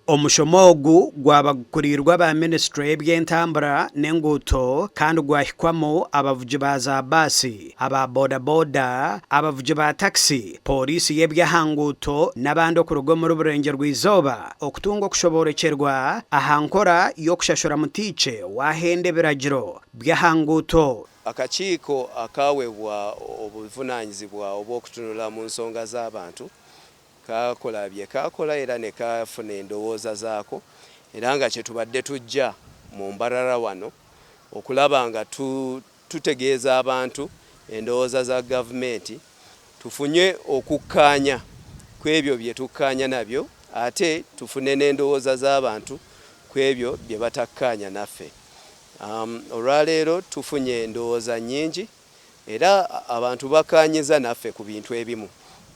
Omushomo ogu gwaba gukuriirwe aba minisiture y'eby'entambura n'enguuto kandi gwahikwamu abavugi ba za baasi, aba boda boda, abavugi ba takisi, pooriisi y'eby'ahanguuto n'abandi okuruga omuri Burengyerwa-izooba okutunga okushoboorokyerwa aha nkora y'okushashura mutiikye waahenda ebiragiro by'ahanguuto. Akakiiko akaawebwa obuvunaanyizibwa obw'okutunula mu nsonga z'abantu Kaakola bye kaakola era ne kafuna endowooza zaako era nga kye tubadde tujja mu Mbarara wano okulaba nga tutegeeza abantu endowooza za gavumenti tufunye okukkaanya kw'ebyo bye tukkaanya nabyo ate tufune n'endowooza z'abantu kw'ebyo bye batakkaanya naffe. Olwaleero tufunye endowooza nnyingi. Era abantu bakaanyiza naffe ku bintu ebimu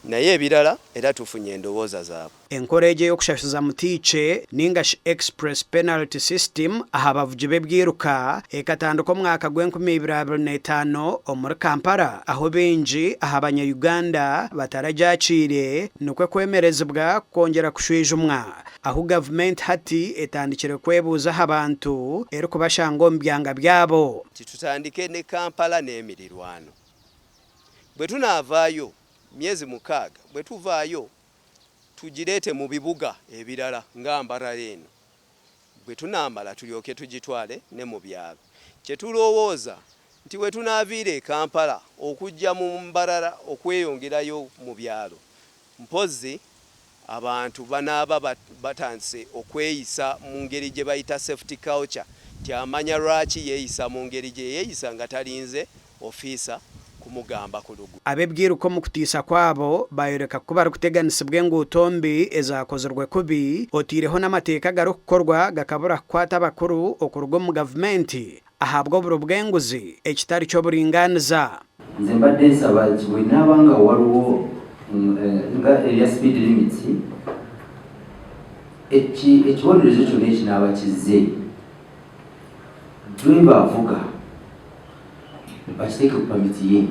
naye ebirala era tufunye endowooza zaabwe. Enkora egi ey'okushashuza mutiikye ninga shi Express Penalty System aha bavugi b'ebyiruka ekatandika omwaka gw'enkumi ibiri 25 omuri Kampala ahu baingi aha banya Uganda bataragyakiire nikwo kwemerezibwa kwongyera kushwijumwa ahu gavumenti hati etandikire kwebuuza aha bantu erikubashanga omu byanga byabo. Nti tutandike ne Kampala n'emirirwano. Bwe tunaavaayo, myezi mukaaga, bwe tuvaayo tugireete mu bibuga ebirala nga Mbarara eno. Bwe tunaamala tulyoke tugitwale ne mu byalo. Kye tuloowooza nti we tunaaviira e Kampala okujja mu Mbarara okweyongerayo mu byalo, Mpozzi abantu banaaba batandise okweyisa mu ngeri gye bayita safety culture nti amanya lwaki yeeyisa mu ngeri gye yeeyisa nga talinze ofiisa kumugamba ku luguudo. Ab'ebyiruka omu kutiisa kwabo baayoreka ku barikuteganisibwa enguuto mbi ezaakozirwe kubi otaireho n'amateeka agarikukorwa gakabura kukwata abakuru okuruga omu gavumenti ahabw'oburo bw'enguzi ekitari ky'oburingaaniza. Nze mbadde nsaba nti bwenaaba nga waliwo nga erya speed limit ekibonerezo kyonna ekinaaba kizze driver avuga bakiteeke ku permit ye.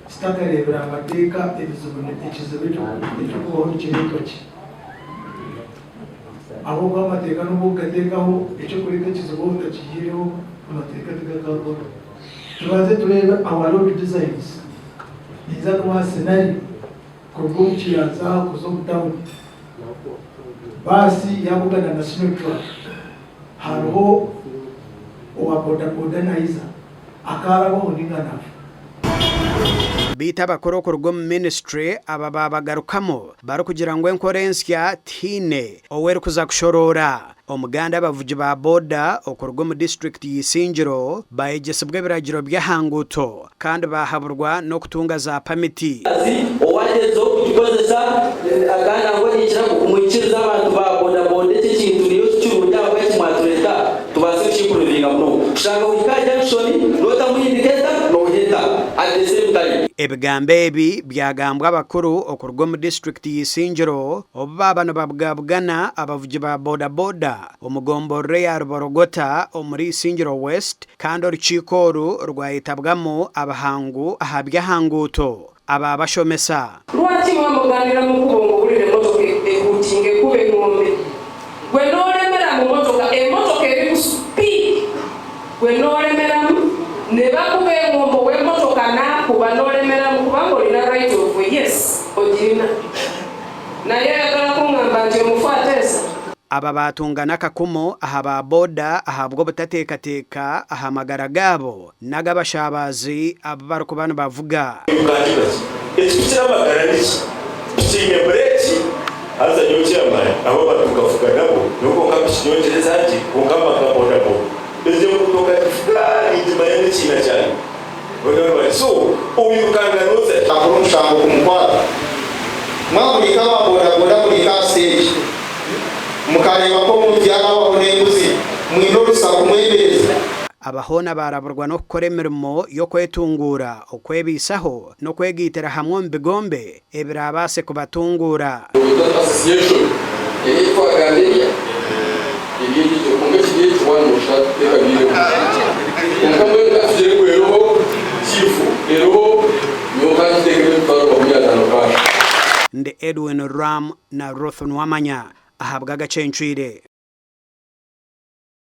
Kitakareebire amateeka ebizibu ekizibu ekirikubaho nikireetwa ki? Ahabw'okuba amateeka n'obu orikugateekaho, eky'okureeta ekizibu waaba otakiihireho, amateeka tigakaakorwa. Tubanze tureebe our road designs. Ninza kubaha scenario kuruga omu Kiyanza aha kuza omu tawuni. Baasi yaabugana na Sinotruk, hariho owa bodaboda naiza, akaarabaho nainga naafa. Beitu abakuru okuruga omu minisitule aba baabagarukamu barikugira ngu enkora ensya tihaine ou erikuza kushoroora. Omuganda abavugi ba boda okuruga omu disiturikiti ya Isingiro baayegyesibwa ebiragiro by'aha nguuto kandi baahaburwa n'okutunga za pamiti. Owagyezaho kugikozesa kandi nangwa nikira kumwikiriza abantu ba boda boda eki ekintu niyo kirungi ahabwaki mwatureta tubaase kukiimpuruvinga munonga. Kushanga ohika aha junction notamu indicator noheta at the same time. Ebigambo ebi byagambwa abakuru okuruga omu disiturikiti ya Isingiro obu baaba nibabugabugana abavugi ba boda boda omu gomborora eya Ruborogota omuri Isingiro West kandi orukiiko oru rwayetabwamu abahangu aha by'ahanguuto abaabashomesa. Lwaki mwamuganira mukubo ngu owulira emotoka ehuutinga ekuba engombe gwe nolemera mumotoka emotoka eri ku speed gwe nolemeramu nebakuba engombe owemotoka nakuba nolemeramu kubanga olina right of way yes ogirina naye oyagala kungamba nti omufu ateesa? Aba baatunga n'akakumu aha ba boda ahabw'obutateekateeka aha magara gaabo n'ag'abashabaazi abu barikuba nibavuga. Uganda bati, Ekikukira amagara niki? Piki eine bureeki, haza nyowe chairman abu abantu nkavuga nabo, nyowe kwonka piki nyowe ngyereza gye, kwonka mba nka bodaboda. Egyo enguuto nkagivuga ningimanya n'ekiina kyayo. So oirukanga noza hi? Akora omushango kumukwata. Mwahurika aba bodaboda muhika aha siteegi mukareeba ku omuntu yaarabaho n'embuzi, mwine orusa kumwemereza. Aba hoona baaraburwa n'okukora emirimo y'okwetunguura, okwebaisaho n'okwegaitira hamwe omu bigombe ebiraabaase kubatunguura. Boda Association eri ei twagamba erya eri egyo kwonka kiri ekyo waaba noshusha tekabiireho kwonka mbwenu ka tugire ngu eriho chief eriho nyowe ka ngiteekemu emitwaro 50 cash. Ndi Edwin Ram na Ruth Nuwamanya. ahabw'agacencwire.